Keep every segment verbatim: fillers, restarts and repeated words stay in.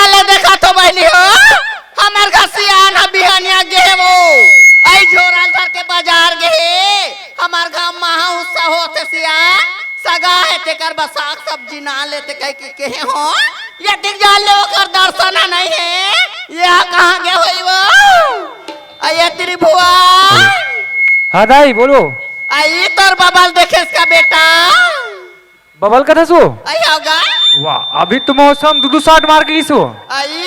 ले देखा तो बहिनी हो, हमर घर सियान ह बिहनिया गे हे वो, अई झोरा ल धर के बाजार गे हे, हमर घर महा उत्सव होथे सियान, सगा हे तेकर बर साग सब्जी ना लेते कहि के केहे हो, ये दिख जान ले ओकर दर्शन ह नहीं हे, ये कहाँ गे होई वो? अई ये त्रिभुवन। हाँ दाई, बोलो। अई तोर बबा ल देखेस का बेटा? बबा ल कथस वो? अई होगा। वाह, अभी तो मौसम दू दू साट मार के गिस वो। अई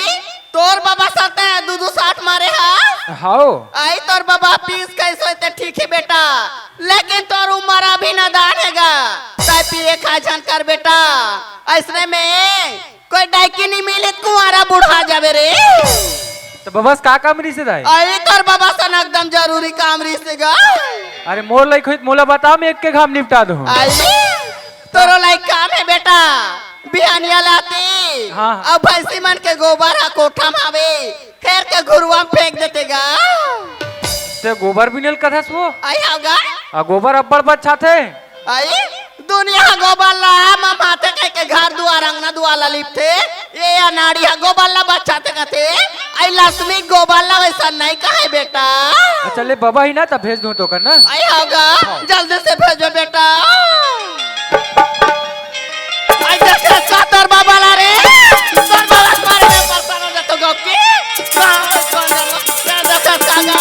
तोर बबा सते दू दू साट मारे हा? हाओ। अई तोर बबा पीस कइस होते ठीक हे बेटा, लेकिन तोर उमर अभी नादान हे गा, तैं पिए खा झन कर बेटा, अइसने में कोई डाइकी नहीं मिले, कुंवारा बुढ़ा जाबे रे। त बबा स का काम रिहिसे दाई? अरे तोर बबा सन एकदम जरूरी काम रिहिसे गा। अरे मोर लइक होई त मोला बता, मैं एक के घाम निपटा दूँ। अरे तोरो लइक काम हे बेटा, बिहनिया लाती हाँ। अउ भैंसी मन के गोबर ह कोठा म आवे, खेर के घुरुवा म फेंक देते गा। ते गोबर बिने ल कथस वो? अई होगा। आ गोबर अब्बड़ बछाथे। अई दुनिया ह गोबर ला ममाथे कहि के घर दुआर अंगना दुआर ला लिपथे, ये अनाड़ी ह गोबर ला बछाथे कथे, अई लक्ष्मी गोबर ला वइसन नहीं कहे बेटा। अच्छा ले बबा ही ना, त भेज दूँ तोकर ना। अई होगा, जल्दी से भेजो बेटा। अई देख के सा तोर बबा ला रे, तोर बबा ला मारे में परेशान हो जातो गौकी। कहाँ है कौन जानो? ये देख के सा गा।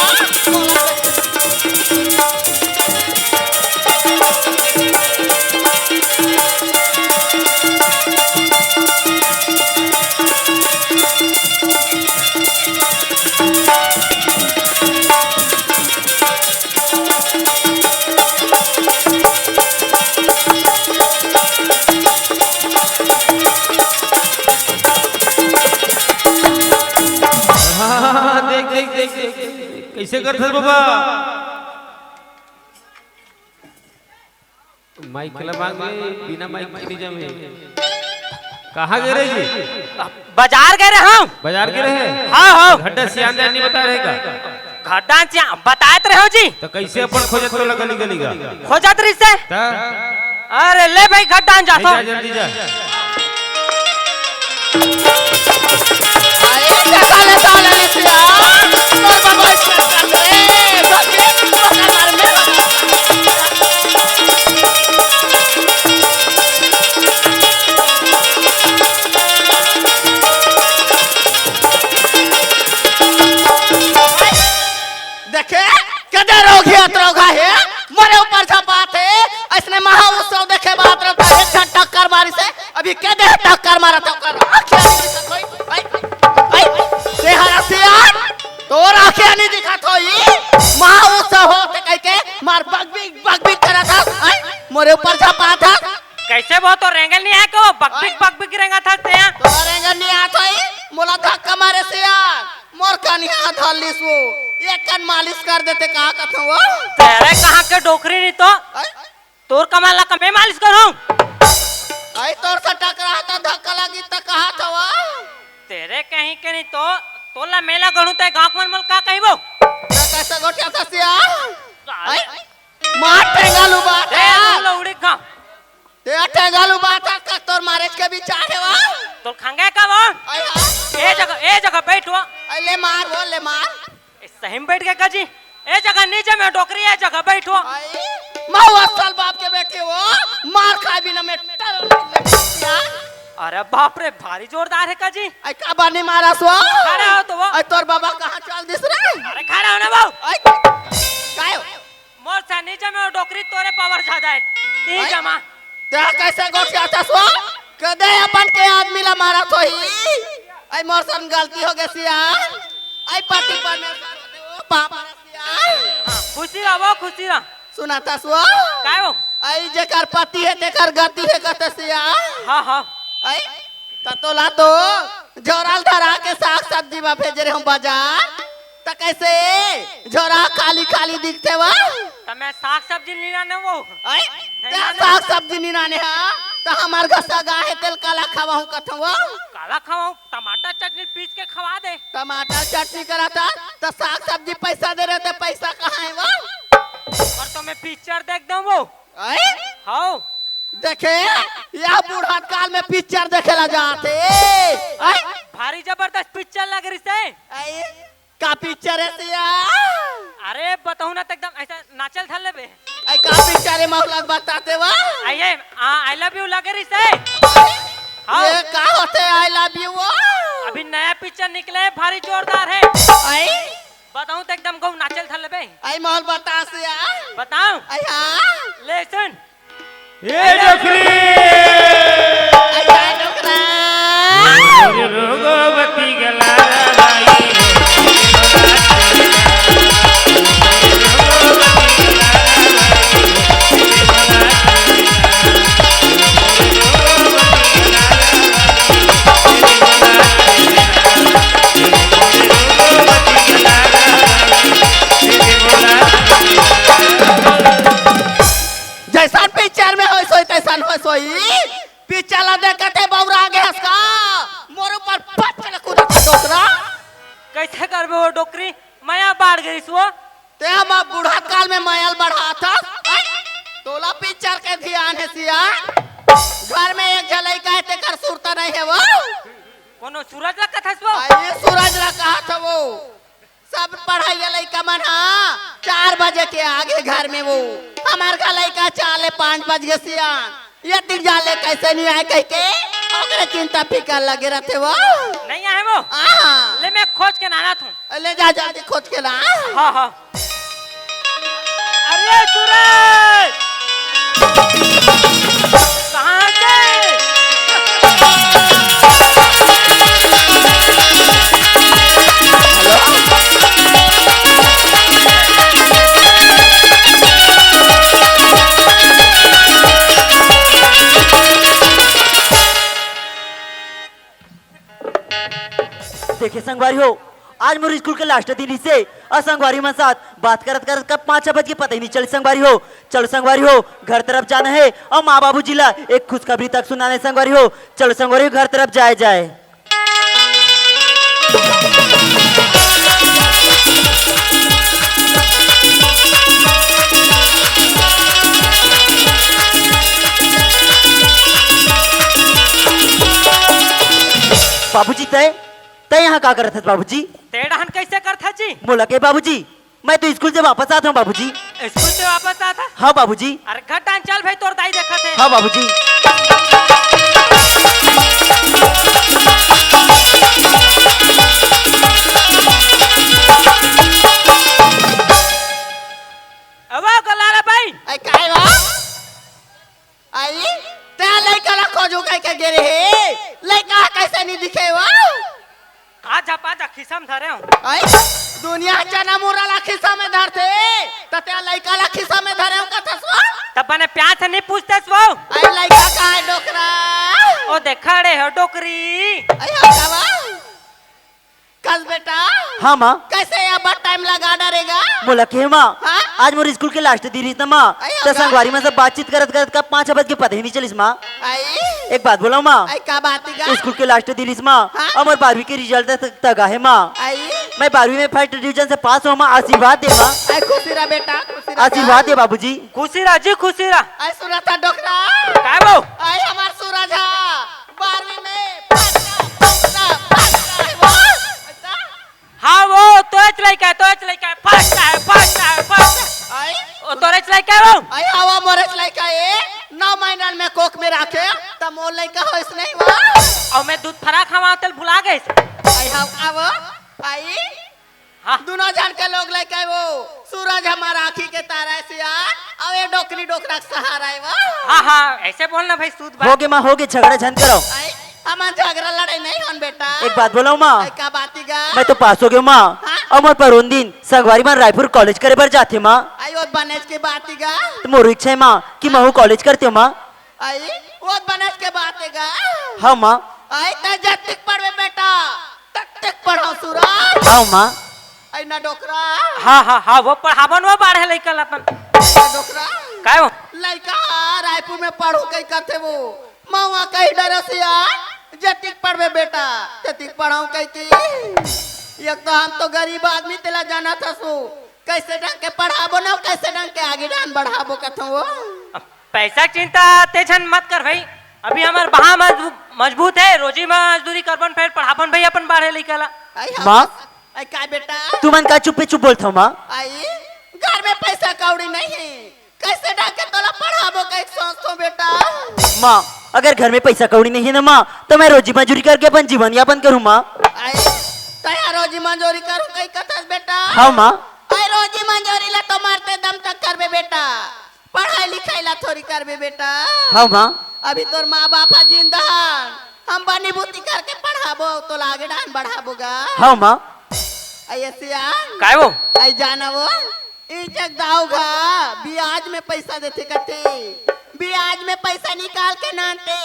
हाँ, देख, देख, देख, देख, देख, कइसे करथस बबा? माइक ला मांग ले, बिना माइक के नहीं जमे। कहाँ गे रहे जी? बाजार गे रहे हँव। बाजार गे रहे? हाँ, हाँ। घड्डा सियान दाई नहीं बता रहे का? घड्डा सियान बताए त रहे हँव जी। त कइसे अपन खोजत तोला गली गली गा? खोजत रिहिसे? त? अरे ले भाई घड्डा जा ले तो। जा, जल्दी जा। अरे, देखा ले, साले, ले, सिया। तोर बाबा, ए, बस, ये, तोर बाबा, मेरा देखे, केदे रोगही अतरोगहा हे, मोरे ऊपर झपात हे, अइसने महा उत्सव देखे बर आत रहिथे, एक झन टक्कर मारिसे, अभी केदे टक्कर मारत हे, ओकर आँखिया नहीं दिखत होई, आई, आई, ते हर सियान, तोर आँखिया नहीं दिखत होई, महा उत्सव होथे कहिके, मार बकबिक, बकबिक करत हस, आई, मोरे ऊपर झपात हस। कइसे वो तो रेंगत नहीं हे के वो बकबिक, आई। बकबिक रेंगत हस ते? तोर रेंगत नहीं आत होई, मोला धक्का मारे सियान। मोर कनिहा धर लिस वो, एक कन मालिश कर देते, का कथों वो? तेरे कहाँ के डोकरी नहीं तो? अई? तोर कमर ला का मैं मालिश करूँ? अई तोर से टकराहूँ त धक्का लगी त कहा था वो? तेरे कहीं के नहीं तो, तोला मेला गढ़ू ते गाँव मन मल का कही वो? त कइसे गोठियाथस सिया? अई? अई? मार ठेंगा लुबा ए, था। लौड़ी खा। ते अठे गालू बात ह, का तोर मारे के विचार हे वो? तोर खंगे का वो? अई हाँ। ए जगह, ए जगह बैठ वो। अई ले मार वो, ले मार। ए, सही में बैठ गे का जी? ए जगह नीचे में डोकरी, ए जगह बैठ वो। अई, महूँ असल बाप के बेटी वो, मार खाए बिना मैं टरो नहीं ले यार। अरे बाप रे, भारी जोरदार हे का जी? अई का बानी मारा सो? खड़ा हो तो वो। अई तोर बाबा कहाँ चल दिस रे? अरे खड़ा हो ना वो। अई, काय हो? मोर से नीचे में वो डोकरी तोरे पावर ज्यादा हे। ती अई, जमा। ते कइसे गोठियाथस वो? कदे अपन के आदमी ला मारत होही? अई मोर सन गलती हो गे सिया। अई पति परमेश्वर होथे वो, पाप वाला सिया। खुशी रह वो, खुशी रह। सुनाथस वो? काय वो? अई जेकर पति हे तेकर गति हे कथे सिया। हाँ, हाँ। अई त तोला तो झोरा ल धरा के साग सब्जी बर भेजे रहे हँव बाजार, त कइसे झोरा खाली खाली दिखथे वो? त मैं साग सब्जी नी लाने वो। अई, नहीं ते लाने। साग सब्जी नी लाने हा, त हमर घर सगा हे तेला काला खवाहूँ कथों वो। काला खवाहूँ, टमाटर चटनी पीस के खवा दे। टमाटर चटनी करत हा, त साग सब्जी पैसा दे रहे ते पैसा कहाँ हे वो? अउ त मैं पिक्चर देख देहूँ वो। अई? हव। देखे, ये बुढ़त काल में पिक्चर देखे ला जाथे। अई? अरे जबरदस्त पिक्चर लग रही से। अई, का पिक्चर हे सिया? अरे बताऊं ना त एकदम ऐसा नाचल धर लेबे। अई का पिक्चर हे मौला बताते वा? अई ये, आ, I love you लग रही से। हाँ। ये का होथे I love you? अभी नया पिक्चर निकले हे, भारी जोरदार हे। अई? बताऊं त एकदम गौ नाचल धर लेबे। अई मौला बता सिया। बताऊं? अई हाँ। ले सुन। ए डोकरी! अरे डोकरा! अरे रघुवती गला बाई। जैसन पिक्चर में होय सोई, तैसन होय सोई। पिक्चर ला देखत हे, बौरा गे हस का? मोर ऊपर फट ले कूदत हे डोकरा। कैसे करबे वो डोकरी? मया बाढ़ गईस वो। ते हम अब बूढ़ा काल में मया ल बढ़ात हस? हैं? तोला पिक्चर के ध्यान हे सिया। घर में एक झन लइका हे, तेकर सुरता नहीं हे वो। कोनो सूरज ला कथस वो? आ, ये सूरज ला कहत हे वो। सब पढ़इया लइका मन ह चार बजे के आगे घर में वो। हमार घर लइका चार ले पाँच बज गे सियान। ये दिन जाले कैसे नहीं आए कह के ओकरे चिंता फिकर लगे रहते वो। नहीं आए वो? हाँ। ले मैं खोज के लानत हूँ। ले जा जल्दी खोज के ला। हाँ, हाँ। अरे सूरज! कहाँ गए? देखे संगवारी हो, आज मोर स्कूल के लास्ट दिन रिहिसे, अउ संगवारी मन साथ बात करत करत कब पाँच छह बज के पता ही नहीं चलिस संगवारी हो। चलो संगवारी हो, घर तरफ जाना हे अउ माँ बाबूजी ला एक खुशखबरी तक सुनाना हे संगवारी हो। चलो संगवारी हो, घर तरफ जाए जाए। बाबूजी, तय तय यहाँ का करत हस बाबूजी? ते डहन कैसे करत हस जी? मोला के बाबूजी, मैं तो स्कूल से वापस आत हूँ बाबूजी। स्कूल से वापस आत हस? हाँ बाबूजी। अरे घर डहन चल भाई, तोर दाई देखत हे। हाँ बाबूजी। अवा गलारा भाई। अई काय वा? अई, ते लइका ला खोजू कह के गे रहे, लइका कैसे नहीं दिखे वो? आ जा, पा जा, खिसा में धरे हूँ। अई, दुनिया चना मुरा ला खिसा में धरथे, त ते लइका ला खिसा में धरे हूँ कथस वो? तब बने प्यार से नहीं पूछतेस वो? अई, लइका कहाँ हे डोकरा? ओ देख खड़े हो डोकरी। अई, हो का वा? कस बेटा। हाँ माँ। कैसे अब टाइम लगा डरेगा? मोला के माँ। हाँ? आज मोर स्कूल के लास्ट दिन रिहिस ना माँ। अयो त का? संगवारी मन से बातचीत करत करत कब पाँच बज के पता ही नहीं चलिस माँ। आई? एक बात बोलव माँ। आई का बात गा? स्कूल के लास्ट दिन रिहिस माँ। हाँ? अउ मोर बारहवीं के रिजल्ट तक, तक आहे माँ। आई? मैं बारहवीं में फर्स्ट डिवीजन से पास हों माँ, आशीर्वाद दे माँ। आई खुशी रह बेटा, खुशी रह। आशीर्वाद दे बाबूजी। खुशी रह जी, खुशी रह। आई सुनत हस डोकरा। काय वो? आई हमार सूरज हा। बारहवीं में फर्स्ट, फर्स्ट, फर्स्ट, फर्स्ट, वो। हाँ वो तोरेच लइका हे, तोरेच लइका हे, फर्स्ट हे, फर्स्ट हे, फर्स्ट हे। आई? ओ तोरेच लइका हे वो? आई हवा मोरेच लइका हे, नौ महीना में कोख में राखे, त मोर लइका होइस नहीं वो? अउ मैं दूध फरा खावा तेल भुला गइस। आई हव का वो? आई? हाँ। दुनों झन के लोग लइका हे वो, सूरज हमार आँखी के तारा हे सियान, अउ ये डोकरी डोकरा के सहारा हे वो। हाँ, हाँ, ऐसे बोलना भाई, शुद्ध बात। होगे माँ, होगे, झगड़ा झन करव। आई, हमन झगड़ा लड़ाई नहीं होन बेटा। एक बात बोलव माँ। आई, का बात गा? मैं तो पास होगे हूँ माँ। हाँ? अउ मोर परोन दिन संगवारी मन रायपुर कॉलेज करे बर जाथे माँ। आई, वो बनेच के बात गा। त मोर इच्छा हे माँ कि महू कॉलेज करतेंव माँ। आई, वो बनेच के बात गा। हाँ माँ। आई, तैं जतिक पढ़बे बेटा, ततिक पढ़व सूरज। हाँ माँ। आई ना डोकरा। हाँ, हाँ, हाँ, वो पढ़ावन वो बाढ़े लइका ला अपन। ना डोकरा। काय वो? लइका रायपुर में पढ़हूँ कहि कथे वो। महू कहि डरेंव सियान, जतिक पढ़बे बेटा, ततिक पढ़व कहि के। एक तो हम तो गरीब आदमी तेला जानत हस वो। कैसे ढंग के पढ़ाबो ना, कैसे ढंग के आगे डहन बढ़ाबो कथंव वो। पैसा के चिंता ते झन मत कर भाई। अभी हमर बाहा मजबू-, मजबूत हे, रोजी मजदूरी करबन, फेर पढ़ाबन भई अपन बारह लइका ला। आई हो। माँ। आई का बेटा? तुमन का चुप्पे चुप बोलथव माँ? आई, घर में पैसा कौड़ी नहीं हे, कैसे डाके तोला पढ़ाबो कहिके सोचथों बेटा। माँ, अगर घर में पैसा कौड़ी नहीं हे ना माँ, त मैं रोजी मजूरी करके अपन जीवन यापन करूँ माँ। आई, तैं रोजी मजूरी करूँ कहिके कथस बेटा? हाँ माँ। आई, रोजी मजूरी ला तो मरते दम तक करबे बेटा, पढ़ाई लिखाई ला थोड़ी करबे बेटा। हाँ माँ। अभी तोर माँ बाप ह जिंदा हन, हम बनी बूती करके पढ़ाबो, तोला आगे डाहन बढ़ाबो गा। हाँ माँ। अइसे आ। काय वो? आई जाना वो, ई जग दाऊ घा बियाज में पैसा देथे कथे, बियाज में पैसा निकाल के नानते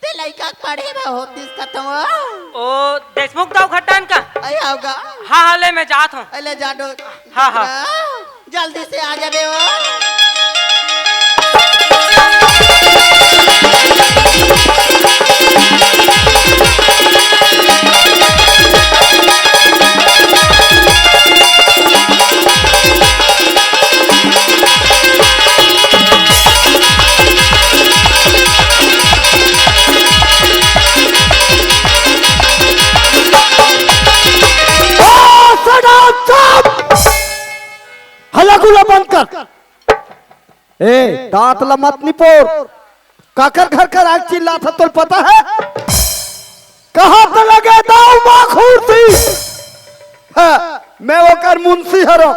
ते लइका के पढ़े बर होतिस कथों। ओ, देशमुख दाऊ खट्टान का? आई आओ गा। हाँ, हाँ, ले मैं जात हूँ। अरे ले जा डो-, हाँ, हाँ। जल्दी से आ जाबे ओ। ओ, shut up, चुप! हल्ला गुल्ला बंद कर। ए, दांत ला मत निपोर। काकर घर कर आग चिल्लात हे, तोला पता हे? कहाँ त लगे दाऊ माखुर थी? हाँ, मैं ओकर मुंशी हरों।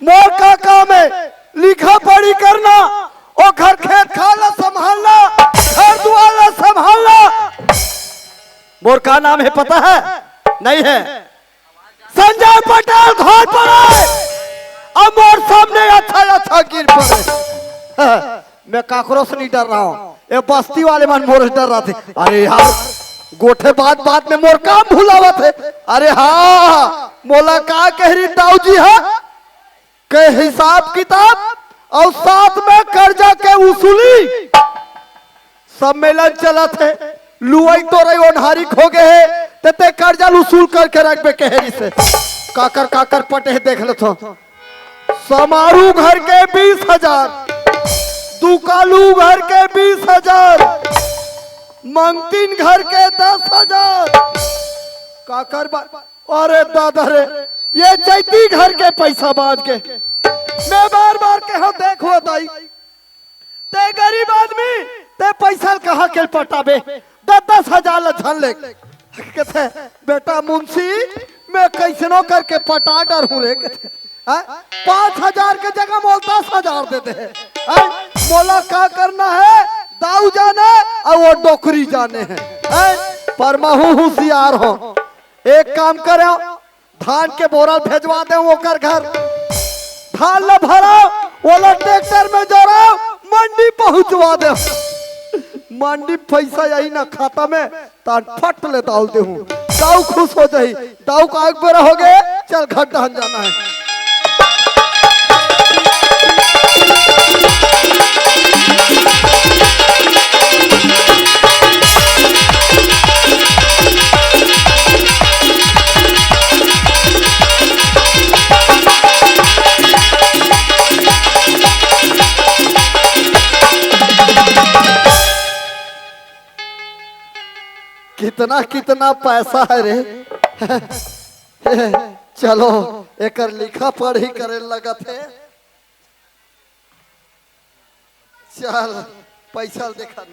मोर का काम हे? लिखा पढ़ी करना, ओकर खेत खार ला संभालना, घर दुआर ला संभालना। मोर का नाम हे पता हे? नहीं हे। संजय पटेल घर पर आए, अब मोर सामने अच्छा अच्छा गिर पड़े। मैं काकरो से नहीं डर रहा हूँ, ये बस्ती वाले मन मोर से डर रहा थे। अरे यार, गोठे बात बात में मोर काम भुलावत हे। अरे हाँ, मोला का कह रही दाऊ जी हा? के हिसाब किताब अउ साथ में कर्जा के वसूली। सम्मेलन चलत हे, लुवई तोरई ओन्हारी खो गे हे, ते, ते कर्जा ल वसूल करके रखबे कहे रिसे। काकर काकर पटे हे देख लेथों। समारू घर के बीस हजार, दुकालू घर के बीस हजार, मंगतीन घर के दस हजार। काकर बा-, अरे दादा रे, ये चैती घर के पैसा बांच गे। मैं बार बार कहूँ, देखो दाई, ते गरीब आदमी, ते पैसा ल कहाँ के पटाबे? दस दस हजार ल झन ले। कहते, बेटा मुंशी, मैं कैसनो करके पटा डरहूँ रे। कहते, हैं? पाँच हजार के जगह मोला दस हजार दे दे। हैं? मोला का करना हे? दाऊ जाने, अउ वो डोकरी जाने हे। हैं? पर महू हुसियार हों। एक काम करो, धान के बोरा भेजवा दे ओकर घर, धान ल भराओ, ओला ट्रैक्टर में जोराओ, मंडी पहुंचवा दे। मंडी पैसा आही ना खाता में, तान फट ले दाऊ ल देहूं, दाऊ खुश हो जाही। दाऊ का एक बेरा हो गे, चल घर डहन जाना हे। कितना कितना पैसा हे रे। चलो, एकर लिखा पढ़ी करे लगत हे। चल, पैसा ल देखा।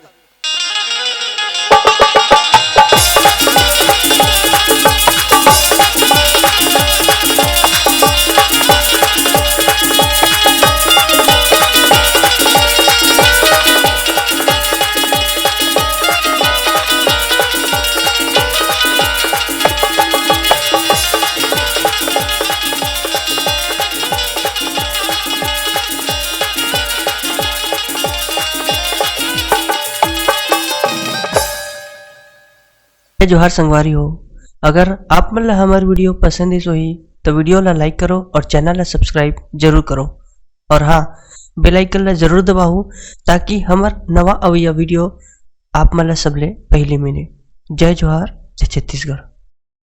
जय जोहार संगवारी हो, अगर आप मन ला हमर video पसंद आइस होही, तो video ला like करो और channel ला subscribe जरूर करो। और हाँ, bell icon ला जरूर दबाओ, ताकि हमर नवा अवइया video आप मन ला सबले पहले मिले। जय जोहार, जय छत्तीसगढ़।